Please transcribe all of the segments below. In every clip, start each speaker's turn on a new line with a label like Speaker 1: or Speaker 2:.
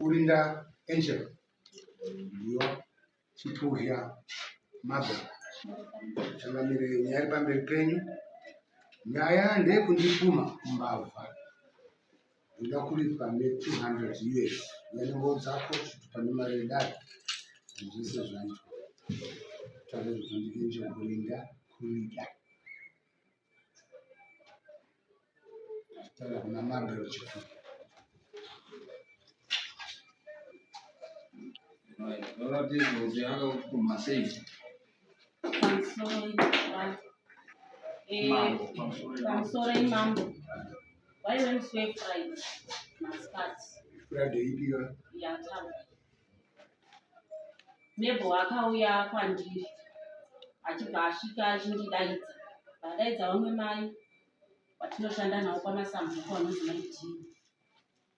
Speaker 1: Kurinda Angel Ndiyo Chituhya Mabel Changamire nyaya iri pamberi penyu. Nyaya ndeyekundipumha mbavha. Ndoda kuripwa ne 200 US. Uya nenguo dzako chitupa nemari yedare zvese zvaitwa. Taura izvozvo ndi Angel Kurinda Kurida. Taura kuna Mabel Chituhya.
Speaker 2: Varatidza kuti akakupumha sei?
Speaker 3: Mambo, pamusoro imambo. Waive musi weFriday masikati.
Speaker 1: Friday ipi iyoyo?
Speaker 3: Yataura. Mabel akauya kwandiri achibva asvika achindidaidza. Vadaidza vamwe mai vatinoshanda navo kwamasambuko vanonzi mai Dee.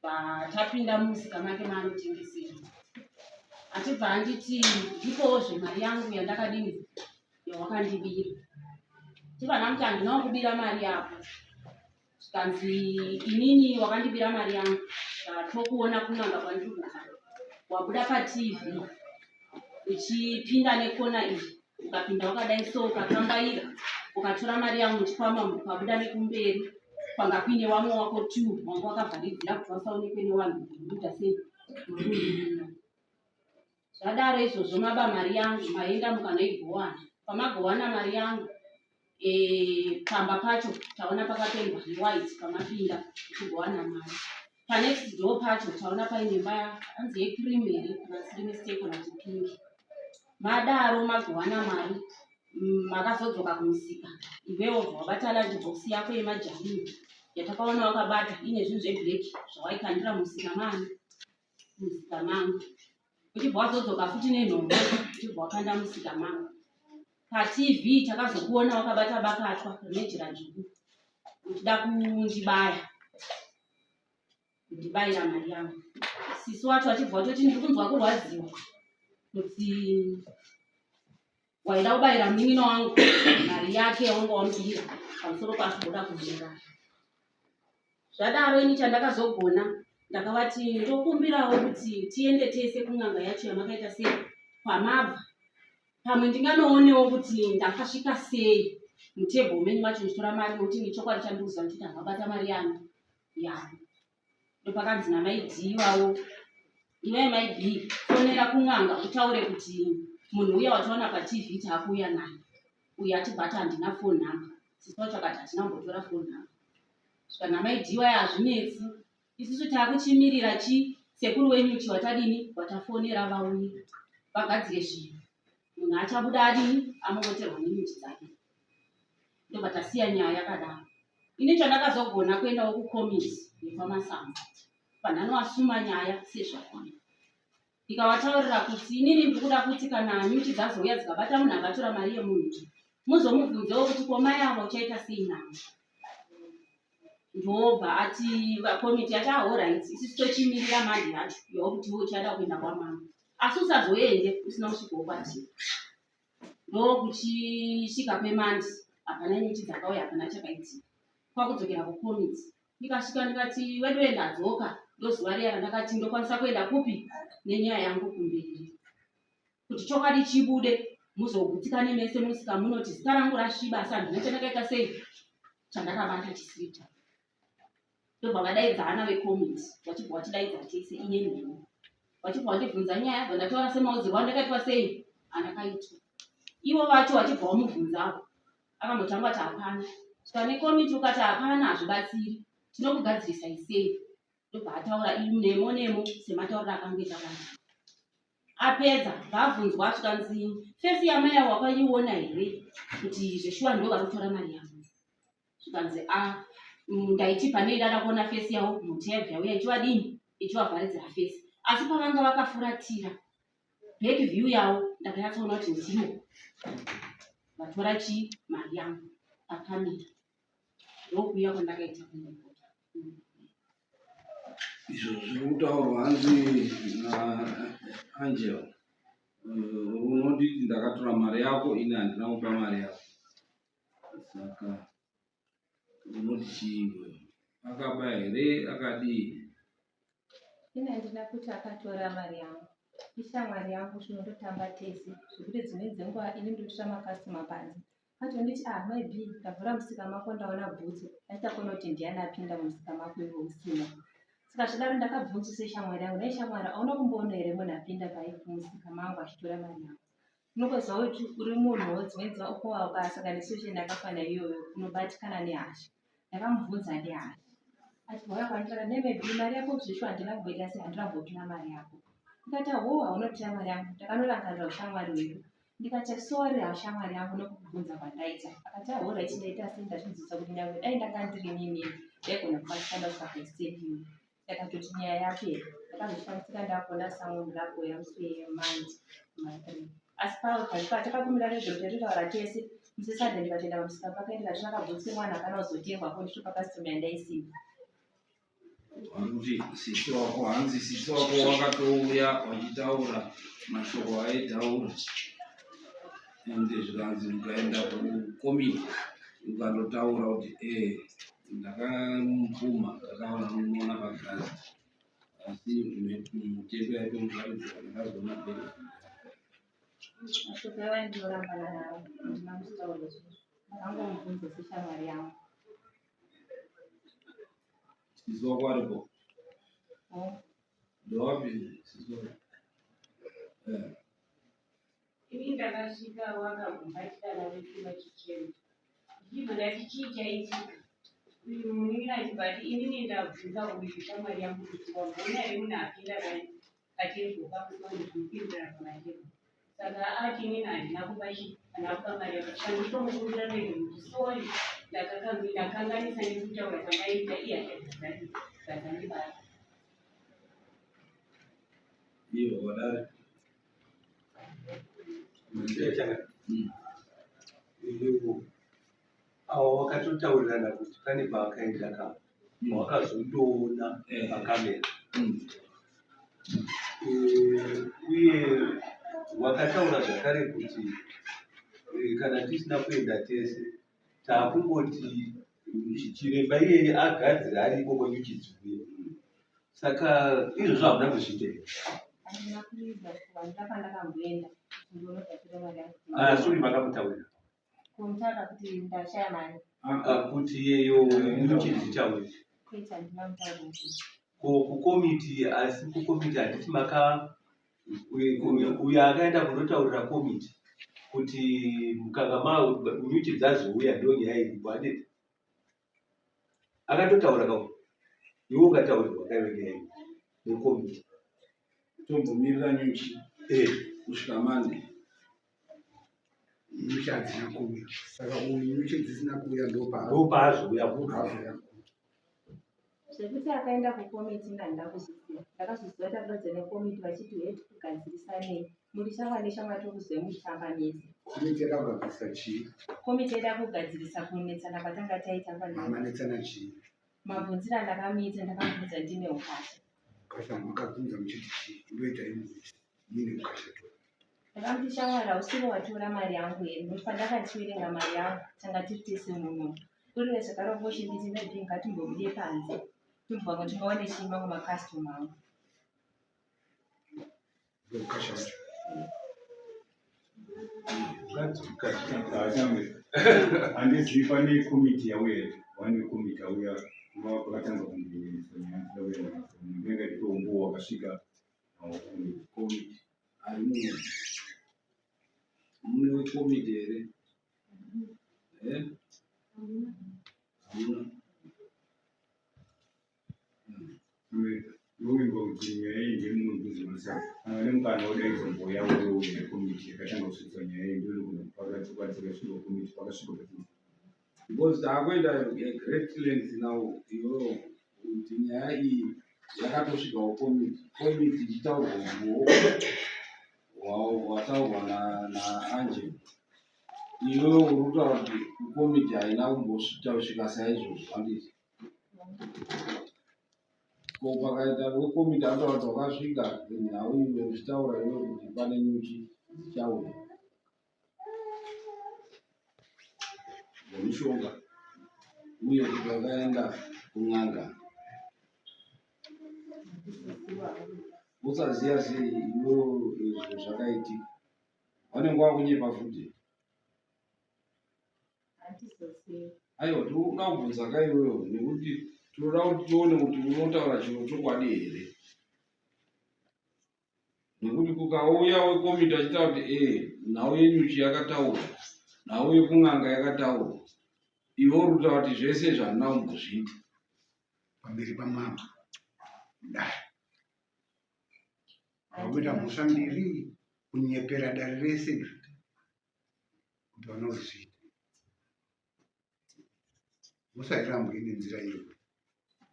Speaker 3: Patapinda mumusika make maanotengesera achibva anditi ndipowo zvemari yangu yandakadini yawakandibira. Chibva ndamuti handinawo kubira mari yako. Zvikanzi inini wakandibira mari yangu ndatokuona kun'anga kwandiri kubva. Wabuda paTV uchipinda nekona iyi ukapinda wakadai so ukakambaira ukatora mari yangu muchikwama ukabuda nekumberi kwanga kuine wamwe wako two wanga wakavharidzira kuti vasaonekwe nevanhu kuti uri kuita sei uri kundibira. Zvadaro izvozvo maba mari yangu maenda mukanoigowana. Pamagowana mari yangu e, pamba pacho taona pakapendwa newhite pamapinda uchigowana mari. Panext door pacho taona paine imba hanzi yecream here kana siri mistake kana kuti pink. Madaro magowana mari makazodzoka kumusika iwewo wobva wabata lunch box yako yemajarini yatakaona wakabata ine zvinhu zveblack zvawaikandira mumusika maani musika mangu uchibva wazodzoka futi nenhombo uchibva wakanda musika mangu patv takazokuona wakabata bakatwa rine jira dzvuku uchida kundibaya kundibayira mari yangu sisi wacho achibva watoti ndiri kunzwa kurwadziwa kuti waida kubayira munin'ina wangu mari yake yaunga wamubira pamusoro pacho woda kumuuraya Zvadaro ini chandakazogona ndakavati ndokumbirawo kuti tiende tese kun'anga yacho yamakaita sei kwamabva pamwe ndinganoonewo kuti ndakasvika sei mutebho menyu macho ndichitora mari nokuti ini chokwadi chandikuziva ndikuti handabata mari yangu yani ndopakanzi namai D ivavo iwe mai B fonera kun'anga utaure kuti munhu uya wataona patv taakuuya naye uyu atibata handina phone number sisi wacho akati hatina kumbotora phone number Svika namai D vaya hazvinetsi isusu takuchimirira chi sekuru wenyu chi watadini watafonera vauye vagadzire zvinhu munhu achabuda adini amomoterwa nenyuchi dzake ndobva tasiya nyaya yakadaro ini chandakazogona kuendawo kukomiti yekwamasamba panhanoasuma nyaya sezvakwana ndikavataurira kuti inini ndiri kuda kuti kana nyuchi dzazouya dzikabata munhu akatora mari yemunhu muzomubvunzewo kuti ko mai avo uchaita sei navo ndobva ati komiti yati ahorit isusu tochimirira mari yacho yauri kuti iwe uchada kuenda kwamama asi usazoende usina kusvikawo kwatiri ndokuchisvika kwemandi hapana nyuchi dzakauya hapana chakaitika kwakudzokera kukomiti Ndikasvika ndikati weduwe ndadzoka ndozuva riya randakati ndokwanisa kuenda kupi nenyaya yangu kumberi kuti chokwadi chibude muzogutsikane mese musika munoti zita rangu rasviba asi handina chandakaita sei chandakabata chisiri changu ndobva vadaidza ana vekomiti vachibva vatidaidza tese iye neni vachibva vandibvunza nyaya bva ndataura semaudzirwo andakaitwa sei andakaitwa ivo vacho vachibva vamubvunzawo Akambotanga ati hapana. Svika nekomiti ukati hapana hazvibatsiri. Tinokugadzirisai sei? Ndobva ataura nemo nemo sematauriro akangoita vanhu. Apedza bvabvunzwa zvikanzi fesi yamai avo wakaiona here kuti zveshuwa ndo vari kutora mari yavo. Zvikanzi a ndaiti pane ndada kuona fesi yavo mhuti yaibva yauya ichivadini ichivavharidzira fesi asi pavanga vakafuratira back view yavo ndakanyatsoona kuti ndivo vatora chii mari yangu pakamera ndokuuya kwandakaita kunopota
Speaker 2: izvo zviri kutaurwa hanzi naangel eh, unonditi ndakatora mari yako ini handina kupa mari yako saka unoti chii iwewe akaba here akadii
Speaker 4: Ini handina kuti akatora mari yangu. Ishamwari yangu tinototamba tese zvekuti dzimweni dzenguva ini ndotora makasitoma panze. Atonditi ah mai B ndavhura musika mako ndaona bhutsu achitakona kuti ndiani apinda mumusika mako iwe usina. Saka zvidaro ndakabvunza seshamwari yangu nhai shamwari hauna kumboona here munhu apinda pai mumusika mangu achitora mari yangu. Unongoziva kuti uri munhuwo dzimweni dzenguva ukowa ukasangana nesituation yakafanana iyoyo unobatikana nehasha. Ndakamubvunza nehasha achibva auya kwanditaura nemaybe mari yako zveshuwa handina kumboita sei handina kumbotora mari yako. Ndikati hoo haunotora mari yangu ndakanorangarira ushamwari hwedu ndikati sorry shamwari yangu nekukubvunza kwandaita akati alright ndaita sei ndazvinzwisa kuti nyangwe dai ndanga ndiri nini ndaigona kubatikana kusvika paextent iyoyo ndakatoti nyaya yapera ndakazoshamisika ndakuona someone rakuuya musi weMonday ma3 asi patakakumira nezviro taitotaura tese musi Sunday ndikatoenda pamusika pake ndikati nakabhutsi mwana akana kuzotengwa ko nditopa customer yandaisiya
Speaker 2: Kuti sisi wako hanzi sisi wako wakatouya wachitaura mashoko aitaura ende zvikanzi mukaenda kukomiti ukandotaura kuti ee ndakamupfuma ndakaona muona pagirazi asi mutengo yacho muparidzira ndakazoona benefit.
Speaker 4: Mashoko iwayo ndinorambana nawo, handina kuzvitaura izvozvo. Ndakangomubvunza seshamwari yangu.
Speaker 2: Sisi wako aripo?
Speaker 4: Oh.
Speaker 2: Ndowapi sisi wako? Eh.
Speaker 5: Ini ndakasvika wakagumbatira vedu vachichema. Ndichibva ndati chii chaitika? Uyu munin'ina achibva ati inini ndabvunza uyu shamwari yangu kuti wamboona here munhu apinda patebhuru pakuti ndinopindira pamatebhuru. Saka ati inini handina kupa chii, handina kupa mari yako. Saka nditomukumbira rege kuti sorry ndakanganisa nekutaura kwandaita iye achadzandibata.
Speaker 2: Iyo wadare.
Speaker 6: Avo vakatotaurirana kuti pane paakaenda ka wakazondoona pakamera. Uye wakataura zvakare kuti kana tisina kuenda tese takungoti chiremba iyeye agadzire ari ikoko nyuchi dziuye. Saka izvozvo hamuna kuzviita here?
Speaker 4: Handina kuida kuvanhu pandakamboenda ndonogadzira mari yangu.
Speaker 6: Asi uri makamutaurira
Speaker 4: Kumutaura kuti ndashaya mari.
Speaker 6: Kuti iyeyo nyuchi dzichauya.
Speaker 4: Kwete handina mutaura izvozvo.
Speaker 6: Ko kukomiti asi kukomiti handiti maka uyo akaenda kundotaurira komiti kuti mukanga ma nyuchi dzazouya ndonyaya iripo handiti? Akatotaura ka iwe ukataurirwa kaive nyaya iyi nekomiti.
Speaker 2: Tombomirira nyuchi kusvika Monday.
Speaker 1: Nyuchi hadzina kuuya saka uyu nyuchi dzisina kuuya
Speaker 6: ndopaazouya
Speaker 1: kuuya.
Speaker 4: Zvekuti akaenda kukomiti ndandida kuzviziva. Ndakazoziva takuratidza nekomiti vachiti huye tikugadzirisanei. Muri shamwari neshamwari tokuziva muchitamba mese.
Speaker 1: Komiti yakagadzirisa chii?
Speaker 4: Komiti yaida kugadzirisa kunetsana kwatanga taita
Speaker 1: pane. Mamanetsana chii?
Speaker 4: Mabvunziro andakamuita ndakamubvunza ndine ukasha.
Speaker 1: Ukasha makabvunza muchiti chii? Ndoita imwe mine ukasha tu.
Speaker 4: Ndakamuti shamwari hausiwe watora mari yangu here nekuti pandakativerenga mari yangu tanga tiri tese muno. Kurire zvakare vochinditi maybe ngatimbobude panze timbovanga tingawane chii mamwe makastoma angu.
Speaker 1: Ukasha wacho.
Speaker 7: Handizivi pane komiti yauya here one wekomiti auya vakatanga kundiendesa nyaya ndida kuenda ndinenge nditombo wakasvika
Speaker 2: Komiti ari muno mune wekomiti here? Eh? Hamuna.
Speaker 7: Ndovimba kuti nyaya iyi ndemunhu kuzivisa kana nemukana wodaidza mboya uyo yekomiti yakatanga kusvitsa nyaya iyi ndonogona kupaka chokwadi chakasvika komiti pakasvika patii.
Speaker 2: Because taakuenda a great length now iyoyo kuti nyaya iyi yakatosvikawo komiti komiti ichitaurwa umbowo hwataurwa naAngel. Iwewe uri kutaura kuti komiti haina kumbosvika saizvozvo handiti? Ko pakaita wekomiti anotaura kuti wakasvika nhau iwe uchitaura iwe kuti pane nyuchi dzichauya nemishonga uye kuti wakaenda kun'anga. Usaziva sei iwewe izvo zvakaitika? Vanenge vakunyepa futi. Aiwa, tinoda kubvunza ka iwewe nekuti tinoda kuti tione kuti unotaura chiro chokwadi here. Nekuti kukauya wekomiti achitaura kuti ee nhau yenyuchi yakataurwa, nhau yekun'anga yakataurwa, iwe uri kutaura kuti zvese izvi handina kumbozviita.
Speaker 1: Pamberi pamambo dai vakuita mhosva mbiri kunyepera dare rese kuti vanozviita musairambwe nenzira iyo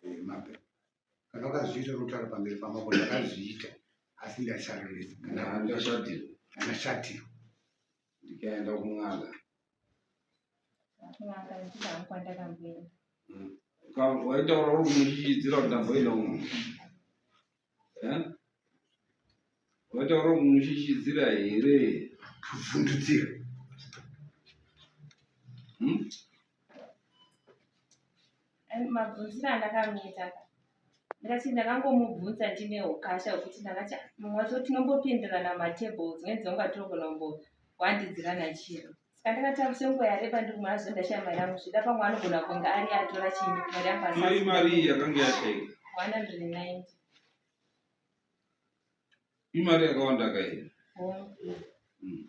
Speaker 1: eh, mape kana wakazviita unotaura pamberi pamambo ndakazviita asi ndasarevesa
Speaker 2: kana ndashatirwa
Speaker 1: ndashatirwa
Speaker 2: ndikaenda kun'anga
Speaker 4: Kun'anga ndiko hangu kwandakamboenda.
Speaker 2: Waitaura uri kumuchichidzira kuti ndamboenda kun'anga. Eh? Waitaura kumuchichidzira here?
Speaker 1: Kuvhundutsira.
Speaker 2: Hmm?
Speaker 4: Mabvunziro andakamuita ka ndakati ndakangomubvunza ndine ukasha hwekuti ndakati ah, mumwe wacho tinombopindirana matable dzimweni dzenguva tinogona kumbowandidzirana chiro saka ndakati ah, senguva yareba ndiri kumara zvo ndashaya mari yangu zvida pamwe anogona kunge ari atora chinyi mari yangu
Speaker 2: asi mari iyi yakanga yashaika
Speaker 4: 190
Speaker 2: Imari yakawanda ka iyi. Hmm.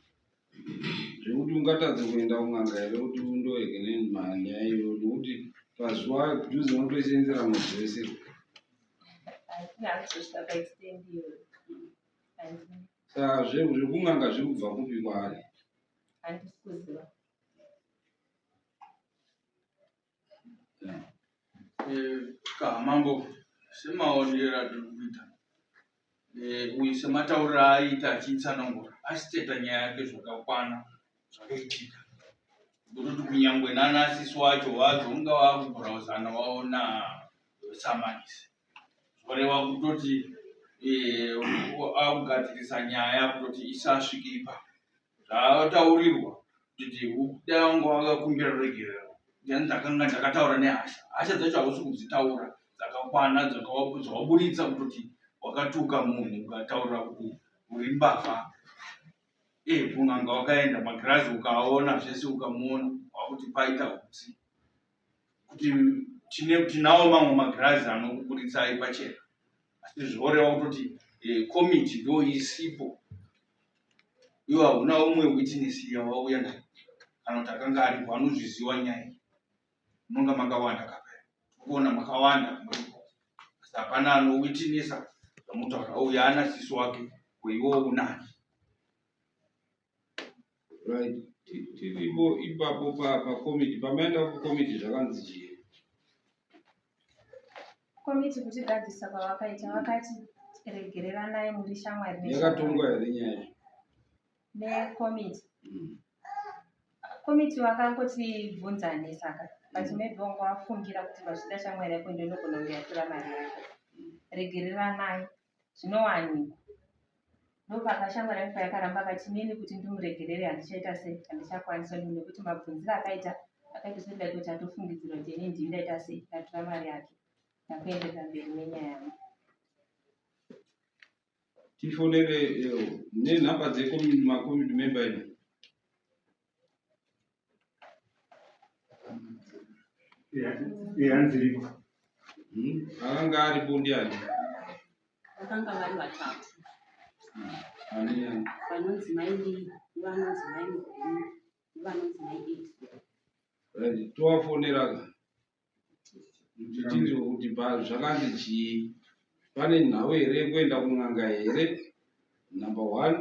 Speaker 2: Zvekuti ungatadze kuenda kun'anga here kuti undoeke nenyaya iyoyo nekuti pazuva dhuze unotoisenzera mwedzi wese. Saka zvekun'anga zviri kubva kupi kwaari?
Speaker 4: Handisi kuziva.
Speaker 8: Eh, Mambo semaonero atiri kuita eh, uyu sematauriro aaita achitsanangura asiteta nyaya yake zvakakwana zvakaitika kutoti kunyangwe nanasisi wacho vazonga vakubhurauzana vaona samanisi zvoreva kutoti eh, akugadzirisa nyaya kutoti isasvike ipapo zvaataurirwa kuti dai wanga wakakumbira ruregerero ndani ndakanga ndakataura nehasha hasha dzacho hausi kudzitaura dzakakwana dzawaburitsa kutoti wakatuka munhu ukataurira kuti uri mbavha e kun'anga wakaenda magirazi ukaona zvese ukamuona wakuti paita utsi kuti tinawo mamwe magirazi anokuburitsai pachena asi zvoreva kutoti eh, komiti ndo isipo iwe hauna umwe witness yawauya naye kana kuti akanga aripo anozviziva nyaya iyi munonga makawanda kapa kuona makawanda muripo asi hapana anowitinesa zvamutaura uyu ana sisi wake koiwo unani
Speaker 2: right tiripo ipapo pakomiti pamaenda kukomiti zvakanzi chii
Speaker 4: komiti kutigadzirisa kwavakaita vakati regereranai muri shamwari
Speaker 2: yakatongwa here nyaya
Speaker 4: nekomiti mm. komiti vakangotibvunzanisa ka but mm. maybe wanga wafungira kuti vazvida shamwari yako ndo inogona kunge yatora mari yako regereranai zvinowanikwa ndopaka shamwari yangu payakaramba akati inini kuti ndimuregerere handichaita sei handichakwanisa ndini nekuti mabvunziro akaita akaita sendai kuti atofungidzira kuti ini ndini ndaita sei ndatora mari yake ndakuenderera mberi nenyaya yangu
Speaker 2: tifonere eh, nenhamba dzemakomiti member ino
Speaker 7: Hanziriko.
Speaker 2: Hmm? Akanga aripo ndiani?
Speaker 3: Vakanga vari vatatu.
Speaker 2: Ani ani?
Speaker 3: Vanonzi mai Lee, nevanonzi mai Mugwini, nevanonzi mai Edison.
Speaker 2: Right, tovafonera ka. Kuti tinzwe kuti zvakanzi chii. Pane nhau here yekuenda kun'anga here? Number one.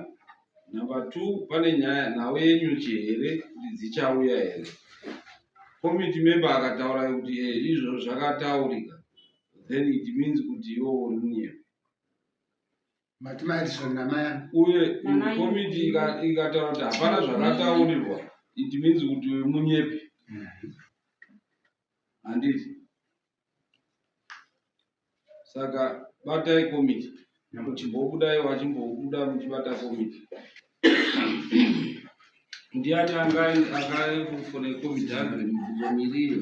Speaker 2: Number two, pane nyaya nhau yenyuchi here kuti dzichauya here? Committee member akataura kuti eh, izvo zvakataurika then it means kuti iwo uri munyepi.
Speaker 1: Mati Madison namai
Speaker 2: uye komiti ikataura kuti hapana zvakataurirwa it means kuti uyu munyepi handiti saka batai komiti chimbobudai wachimbobuda muchibata komiti ndiani anga akaifone komiti hanzi mibvunzo miriyo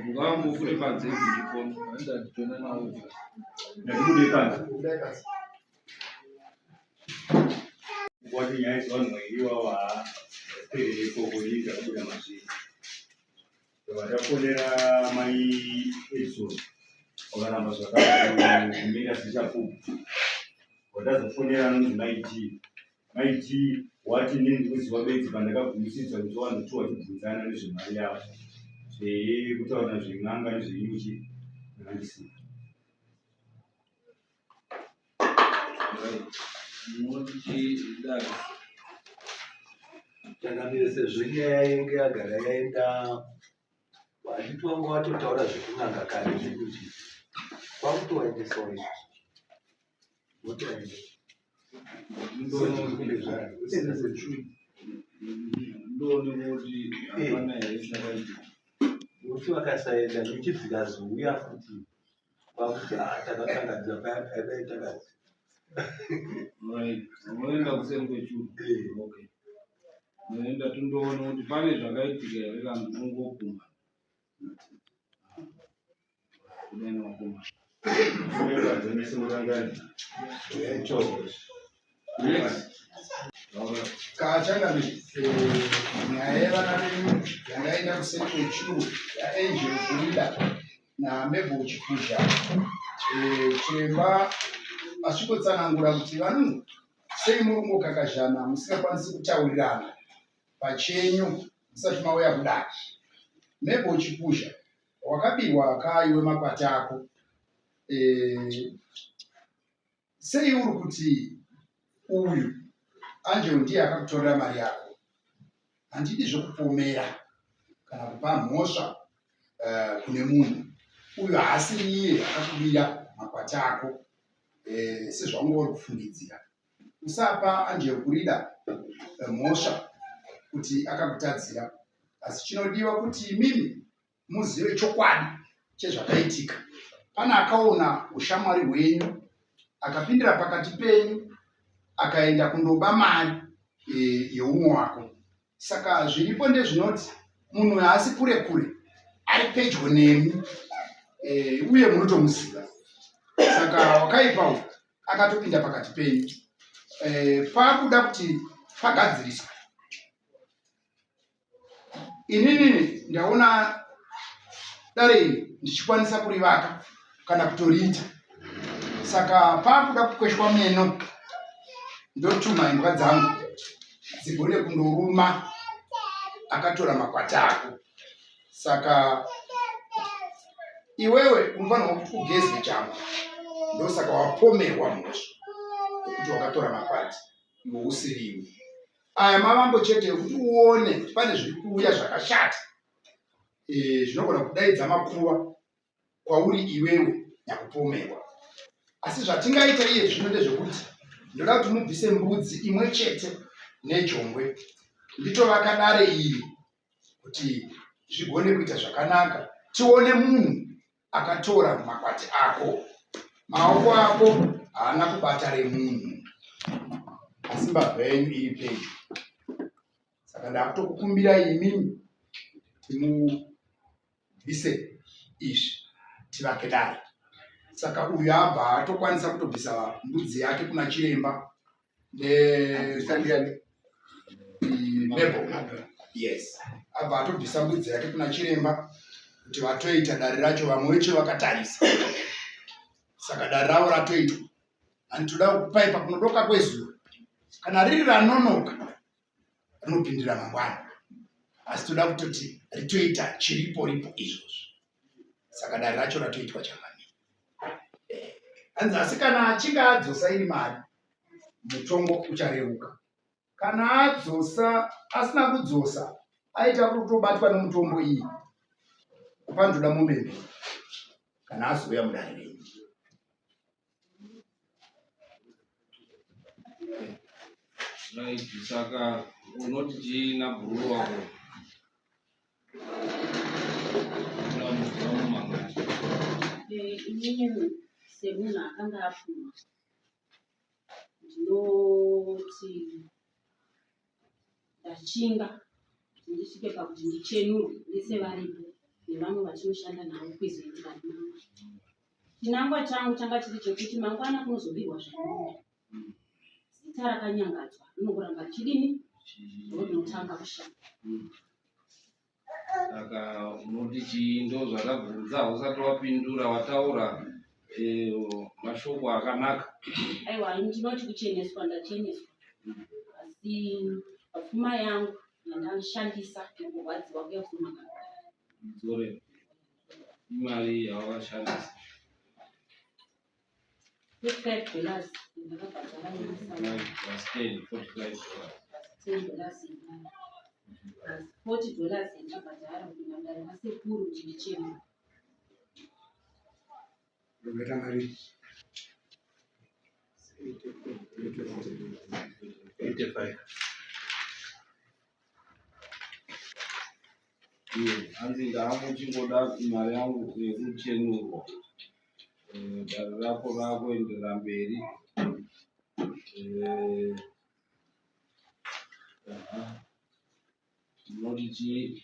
Speaker 2: Ngamubude panze ndifoni.
Speaker 7: Ndatibude panze. Wati nyaya dzevanhu vairi ivavo haaperere ikoko inini ndakabuda mazviri. Vakafonera mai Edson vakaramba zvakare kumira sechapupu. Vakazofonera anonzi mai T. Mai T wati inini ndikuziva bedzi pandakagumisirisa kuti vanhu two vachibvunzana nezvemari yavo zvekutaura zven'anga nezvenyuchi ndakandisiya.
Speaker 6: Changamire sezvo nyaya yenge yagara yaenda handiti wanga watotaura zvekun'anga kare zvekuti kwakutovaendesawo izvozvo votovaendesa
Speaker 2: Ndoone kuti hapana here chakaitika.
Speaker 6: Nokuti vakasaenda nyuchi dzikazouya futi kwakuti ah, takakanganisa paya paya dai takati
Speaker 2: Right. Unoenda kuseri kwechuru.
Speaker 6: Eh.
Speaker 2: Okay. Unoenda tundoona kuti pane zvakaitika here kana kuti ungopumha. Kudai nemakumha. Next.
Speaker 1: Kachangamire, nyaya yevana venyu yandaenda kuseri kwechuru yaAngel Kurida naMabel Chikuzha. Chiremba asvikotsanangura kuti vanhu sei muri kungokakazhana musingakwanisi kutaurirana pachenyu musati mauya kudare. Mabel Chikuzha wakabirwa kaiwe makwati ako. Sei uri kuti uyu Angel ndiye akakutorera mari yako? Handidi zvekupomera kana kupa mhosva kune munhu. Uyu haasi iye akakubira makwati ako sezvaunga uri kufungidzira. Usapa Angel Kurida mhosva kuti akakutadzira, asi chinodiwa kuti imimi muzive chokwadi chezvakaitika. Pane akaona ushamwari hwenyu akapindira pakati penyu akaenda kundoba mari e, yeumwe wako. Saka zviripo ndezvinoti munhu haasi kure kure, ari pedyo nemi e, uye munotomuziva. Saka wakaipa uyu akatopinda pakati penyu e, pakuda kuti pagadziriswe Inini ndaona dare iri ndichikwanisa kurivaka kana kutoriita, saka pakuda kukweshwa meno ndotuma imbwa dzangu dzigone kundoruma akatora makwati ako. Saka iwewe unofanirwa kuti ugezwe chamba, ndosaka wapomerwa mhosva yekuti wakatora makwati iwe usiriwe. Aya mavambo chete ekuti uone kuti pane zviri kuuya zvakashata e, zvinogona kudaidza makuva kwauri iwewe nyakupomerwa. Asi zvatingaita iye zvino ndezvekuti ndoda kuti mubvise mbudzi imwe chete nejongwe nditovaka dare iri kuti zvigone kuita zvakanaka, tione munhu akatora makwati ako. Maoko ako haana kubata remunhu, asi mbavha yenyu iri pedyo. Saka ndakutokukumbirai imimi kuti mubvise izvi tivake dare. Saka uyu abva atokwanisa kutobvisa mbudzi yake kuna chiremba Mabel yes abva atobvisa mbudzi yake kuna chiremba kuti vatoita dare racho vamwe vecho vakatarisa saka dare ravo ratoitwa and toda kupaipa kunodoka kwezuva kana riri ranonoka rinopindira mangwana asi toda kutoti ritoita chiripo ripo izvozvo saka dare racho ratoitwa changamire eh, hanzi asi kana achinge adzosa iri mari mutongo uchareruka kana adzosa asina kudzosa aita kutobatwa nemutombo iyi panotoda mombe mbiri kana azouya mudare renyu
Speaker 2: Right, saka unoti chii nabhururu wako?
Speaker 3: Inini semunhu akanga apfuma ndinoti Ndashinga kuti ndisvike pakuti ndichenurwe vese varipo nevamwe vatinoshanda navo kwezoitika nemangwana. Chinangwa changu changa chiri chekuti mangwana kunozobirwa zvakanaka. Zita rakanyangadzwa rinongoramba richidini ndodinotanga kushanda.
Speaker 2: Saka unoti chii? Ndo zvandabvunza, usati wapindura wataura eh, mashoko akanaka.
Speaker 3: Aiwa, ini ndinoti kucheneswa ndacheneswa, asi pfuma yangu yandashandisa nekurwadziwa kuya kuzomakara.
Speaker 2: Dzore imari yawakashandisa.
Speaker 3: 45 dollars ndakabhadhara nemasana.
Speaker 2: Plus 10, 45 dollars.
Speaker 3: Plus 10 dollars yemari. Plus 40 dollars yandakabhadhara kupinda mudare rasekuru kuti ndicheme.
Speaker 1: Roberta mari.
Speaker 6: 85.
Speaker 2: Iyo, hanzi ndaanguchingoda mari yangu yekuchenurwa. Eh, dare rako rakuenderera mberi. Eh, aha. Munoti chii?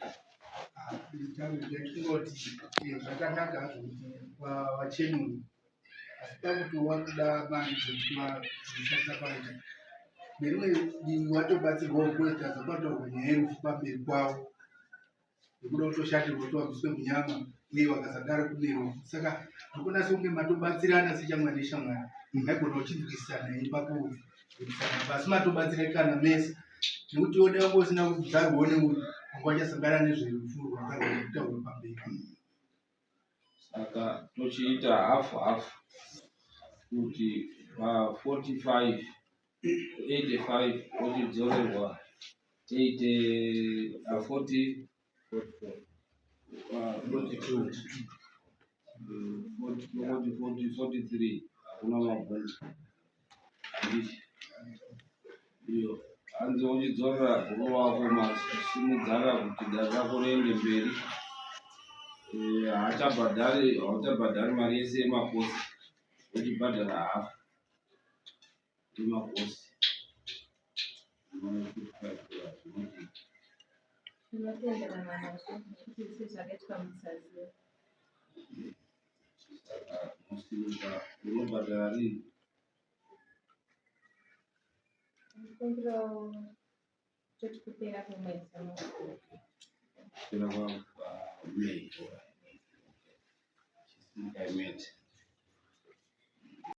Speaker 9: Ndinoti zvakanaka hazvo kuti vachenurwe, asi pakuti wakuda mari dzekuti vazvishandisa paita nerimwe divi watobatsirwawo kuita zvakataurwa nyaya yerufu pamberi kwavo nekuda kutoshatirwa kuti wabviswe munyama uye vakasadaro kune rufu, saka ndikuona sekunge matobatsirana sechamwari neshamwari, maigona uchinzwisisana ipapo kuitisana pasi matobatsirikana mese, nekuti iwe dai wanga usina kudzarwawo neuyu wanga uchasangana nezverufu rwakataurwa pamberi.
Speaker 2: Saka tochiita hafu hafu kuti pa 45 85 wochidzorerwa 80 40 42 40 40 43 hakuna mabvunzo handiti? Iyo hanzi wochidzorera guru wako masimudzana kuti dare rako riende mberi. Eh, haachabhadhari, hauchabhadhari mari yese yemakosi, wochibhadhara hafu yemakosi.
Speaker 4: Ndinotenderana nazvo nekuti sezvakaitwa musaziva.
Speaker 2: Saka unosimuka unobhadhara rini?
Speaker 4: Ndikumbirawo toti kupera kwemwedzi uno.
Speaker 2: Kupera kwaMay. Chisimuka imete.